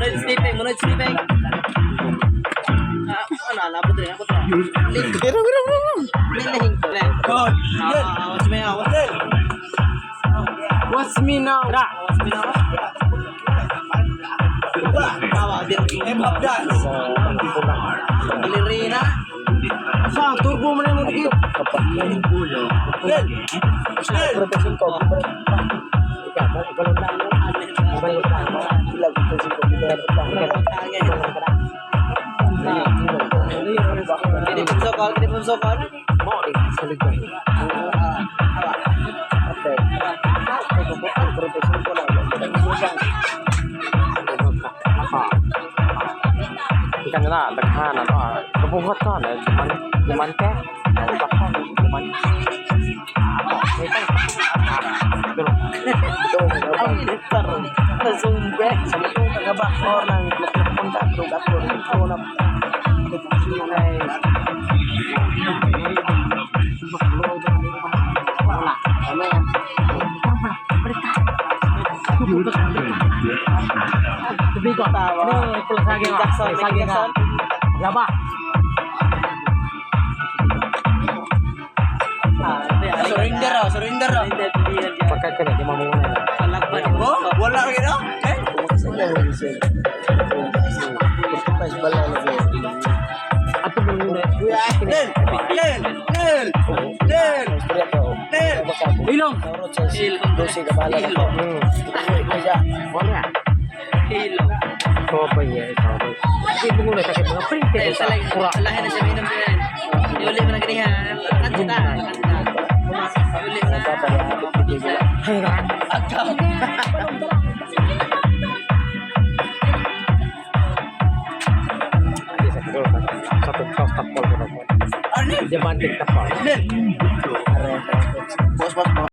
Munod sleeping, munod sleeping. Ah, ano, nabot rin, nabot rin. Pero, pero, pero. Lilihing ko. God. Ah, what's me now? What's What's me now? What's me now? Tawa, din. Hip-hop dance. Ballerina. Sa, turbo mo na yung dikit. Del. Del. Kini pong sokol, kini pong sokol. Ikan na, daghan na to. Kabuhat ka na, man man ka. Daghan, man. Ang parang nasumbe. Tubig ko. Tawa. Ano, pula saging ah. Jackson, May saging Jackson. ah. Laba. Ah, Surrender oh, surrender oh. Surrender, hindi yan. Pagka ka na, di mamuna na. Palakpan. Oh, wala rin oh. Eh? Ato mo muna. Del. Del. Del. Del. Del. Ilong. Ilong. Wala. Ilong. Ko pa niya ikaw. Di mo muna kasi mga printer Eh, sa salang, kura. lahi na siya minom din. Iuli mo na ganihan. Kanta, kanta. Iuli mo na. Ay, na. Agam. Di sa kuro. Sa tugtos tapol ko na po. Ano? Diamante tapol. Del. Boss, boss, boss.